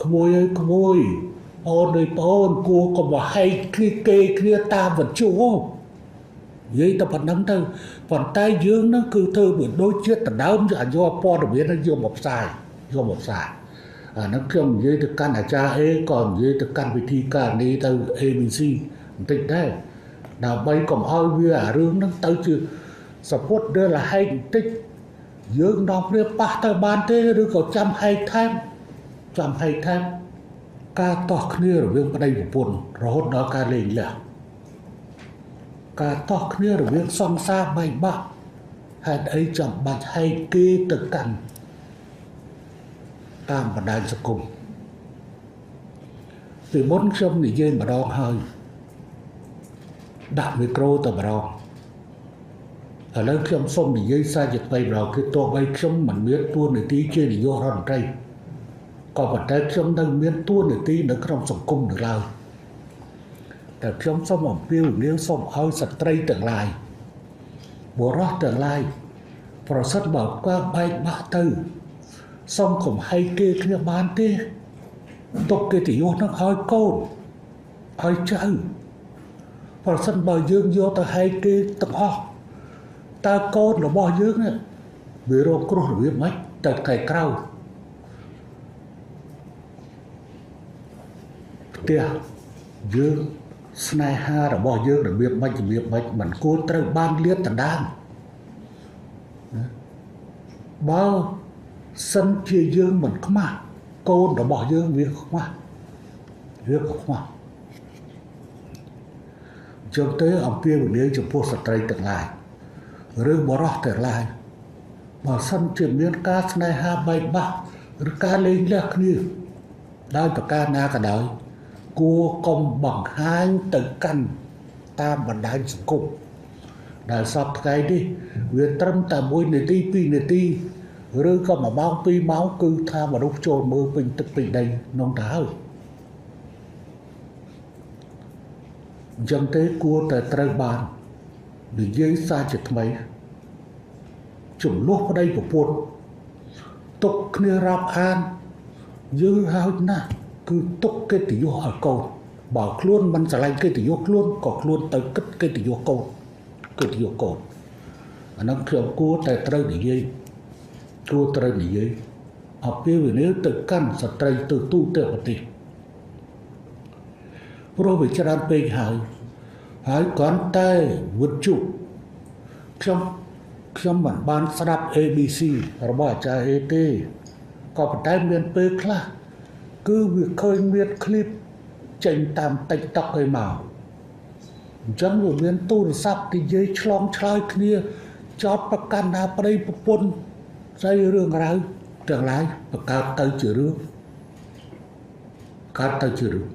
ក្មួយអើយក្មួយអូនអើយប្អូនគួរកុំហែកគ្នាគេគ្នាតាមវិទ្យុនិយាយតែប៉ុណ្្នឹងទៅប៉ុន្តែយើងនឹងគឺធ្វើវាដូចជាដដើមយកព័ត៌មានយកមកផ្សាយយកមកផ្សាយអាហ្នឹងខ្ញុំនិយាយទៅកាន់អាចារ្យអេក៏និយាយទៅកាន់វិធីការនេះទៅ ABC បន្តិចដែរដើម្បីកុំឲ្យវាអារឿងហ្នឹងទៅជាសពុតដើរលហែកបន្តិចយើងដល់គ្នាប៉ះទៅបានទេឬក៏ចាំហែកថែមចាំហែកថែមការតោះគ្នារវាងប្តីប្រពន្ធរហូតដល់ការលែងលះការតោះគ្នារវាងសង្សារបែកបាក់ហេតុអីចាំបាច់ហែកគេទៅកាន់តាមបណ្ដាញសង្គមពីមុនខ្ញុំនិយាយម្ដងហើយដាក់មីក្រូទៅម្ដងឥឡូវខ្ញុំសូមនិយាយសារជាថ្មីម្ដងគឺទោះបីខ្ញុំមិនមានតួនាទីជានាយករដ្ឋមន្ត្រីក៏ប៉ុន្តែខ្ញុំនៅមានតួនាទីនៅក្នុងសង្គមនៅឡើយតែខ្ញុំសូមអំពាវនាវសូមឲ្យស្ត្រីទាំងឡាយបុរសទាំងឡាយប្រសិនបើការបែកបាក់ទៅសូមកុំហែកគេគ្នាបានទេទុកកិត្តិយសនឹងឲ្យកូនឲ្យចៅប្រសិនបើយើងយកទៅហែកគេទាំងអស់តើកូនរបស់យើងនេះវារងគ្រោះរបៀបម៉េចទៅថ្ងៃក្រោយផ្ទះយើងស្នេហារបស់យើងរបៀបម៉េចរបៀបម៉េចមិនគួរត្រូវបានលាតត្រដាងណាបើសិនជាយើងមិនខ្មាស់កូនរបស់យើងវាខ្មាស់វាក៏ខ្មាស់អញ្ចឹងទេអំពាវនាវចំពោះស្ត្រីទាំងឡាយឬបុរសទាំងឡាយបើសិនជាមានការស្នេហាបែកបាក់ឬការលែងលះគ្នាដោយប្រការណាក៏ដោយគួរកុំបង្ហាញទៅកាន់តាមបណ្ដាញសង្គមដែលសពថ្ងៃនេះវាត្រឹមតែ1នាទី2នាទីឬក៏1ម៉ោង2ម៉ោងគឺថាមនុស្សចូលមើលពេញទឹកពេញដីនំទៅហើយអញ្ចឹងទេគួរតែត្រូវបាននិយាយសារជាថ្មីចំនួនប្តីប្រពន្ធទុកគ្នារាប់អានយឺហើយណាស់គឺទុកកិត្តិយសឲ្យកូនបើខ្លួនមិនស្រឡាញ់កិត្តិយសខ្លួនក៏ខ្លួនទៅគិតកិត្តិយសកូនកិត្តិយសកូនអាហ្នឹងខ្ញុំគួរតែត្រូវនិយាយគួរត្រូវនិយាយអពាវនាវទៅកាន់ស្ត្រីទៅទូទាំងប្រទេសព្រោះវាច្រើនពេកហើយហើយគ្រាន់តែវិទ្យុខ្ញុំមិនបានស្ដាប់ ABC របស់អាចារ្យអេទេក៏ប៉ុន្តែមានពេលខ្លះគឺវាឃើញមានឃ្លីបចេញតាម TikTok ឯមកអញ្ចឹងវាមានទូរស័ព្ទនិយាយឆ្លងឆ្លើយគ្នាចោតប្រកាន់ថាប្តីប្រពន្ធស្អីរឿងរ៉ាវទាំងឡាយបង្កើតទៅជារឿងកើតទៅជារឿង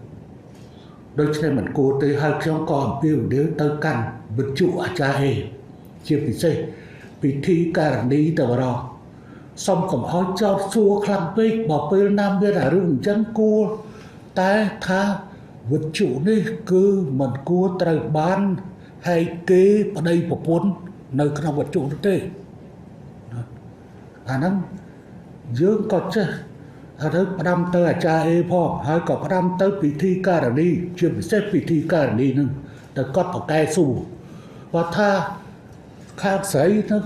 ដូច្នេះមិនគួរទេហើយខ្ញុំក៏អំពាវនាវទៅកាន់វិទ្យុអាចារ្យអេជាពិសេសពិធីការនីទៅរកសូមកុំឲ្យចោទសួរខ្លាំងពេកបើពេលណាមានអារឿងអញ្ចឹងគួរតែថាវិទ្យុនេះគឺមិនគួរត្រូវបានហែកគេប្តីប្រពន្ធនៅក្នុងវិទ្យុនោះទេអាហ្នឹងយើងក៏ចេះហើយផ្ដាំទៅអាចារ្យអេផងហើយក៏ផ្ដាំទៅពិធីការនីជាពិសេសពិធីការនីនឹងតែគាត់ប្រកែសួរគាត់ថាខាងស្រីនឹង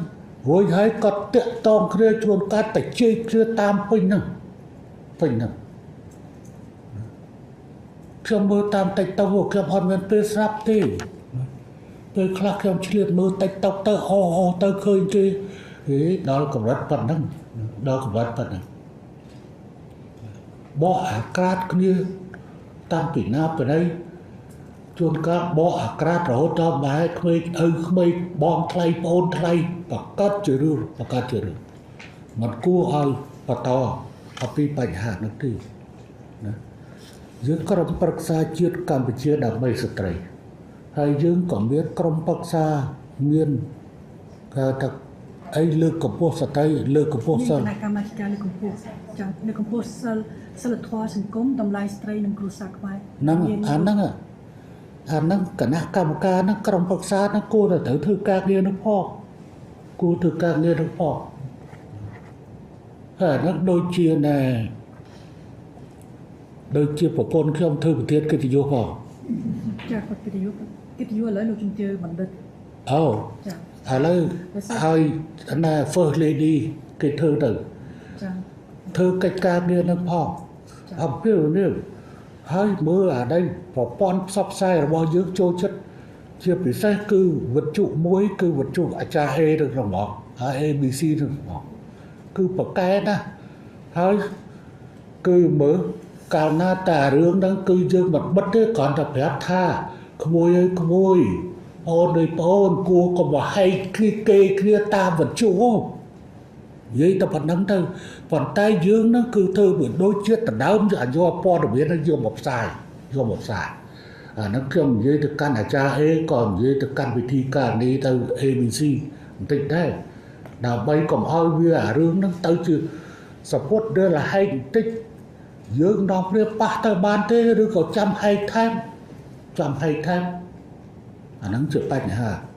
រួចហើយគាត់តាក់តងគ្នាជួនកាត់តែជែកគ្នាតាមពេញហ្នឹងពេញហ្នឹងខ្ញុំមើលតាម TikTok ខ្ញុំអត់មានពេលស្រាប់ទេពេលខ្លះខ្ញុំឆ្លៀតមើល TikTok ទៅអូអូទៅឃើញគេហេដល់កម្រិតប៉ុណ្ណឹងដល់កម្រិតប៉ុណ្ណឹងបោះអាក្រាតគ្នាតាំងពីណាពីណីជួនកាលបោះអាក្រាតរហូតដល់ម៉ែក្មេកឪក្មេកបងថ្លៃប្អូនថ្លៃបង្កើតជារឿងបង្កើតជារឿងមិនគួរឲ្យបន្តអំពីបញ្ហានោះទេណាយើងក្រុមប្រឹក្សាជាតិកម្ពុជាដើម្បីស្ត្រីហើយយើងក៏មានក្រុមប្រឹក្សាមានគេថាអីលើកកម្ពស់ស្ត្រីលើកកម្ពស់សិលគណៈកម្មាធិការលើកកម្ពស់ចាលើកកម្ពស់សិលសិលធម៌សង្គមតម្លៃស្ត្រីនិងគ្រួសារខ្មែរហ្នឹងអាហ្នឹងអាហ្នឹងគណៈកម្មការហ្នឹងក្រុមប្រឹក្សាហ្នឹងគួរតែត្រូវធ្វើការងារនោះផងគួរធ្វើការងារនោះផងហើយអាហ្នឹងដូចជាណែ ដូចជាប្រពន្ធខ្ញុំធ្វើប្រធានកិត្តិយសផង ចា គាត់កិត្តិយស កិត្តិយសឥឡូវលោកជំទាវបណ្ឌិត អូ ចា ឥឡូវហើយណា first lady គេធ្វើទៅ ចា ធ្វើកិច្ចការងារនឹងផង អំពាវនាវហើយមើលអានេះប្រព័ន្ធផ្សព្វផ្សាយរបស់យើងចូលចិត្តជាពិសេសគឺវិទ្យុមួយ គឺវិទ្យុអាចារ្យ A ទៅក្នុងហ្មងហើយ ABC ទៅហ្មងគឺប្រកែណាស់ហើយគឺមើលកាលណាតារឿងហ្នឹងគឺយើងមិនបិទទេគ្រាន់តែប្រាប់ថាក្មួយអើយក្មួយអូនអើយប្អូនគួរកុំហែកគ្នាគេគ្នាតាមវិទ្យុនិយាយតែប៉ុណ្្នឹងទៅប៉ុន្តែយើងហ្នឹងគឺធ្វើវាដូចជាដដើមយកព័ត៌មានហ្នឹងយកមកផ្សាយយកមកផ្សាយអាហ្នឹងខ្ញុំនិយាយទៅកាន់អាចារ្យ A ក៏និយាយទៅកាន់វិធីការនេះទៅ ABC បន្តិចដែរដើម្បីកុំឲ្យវាអារឿងហ្នឹងទៅជាសពុតឬលហែកបន្តិចយើងនាំគ្នាប៉ះទៅបានទេឬក៏ចាំហែកថែមចាំហែកថែមអាហ្នឹងជាបញ្ហា។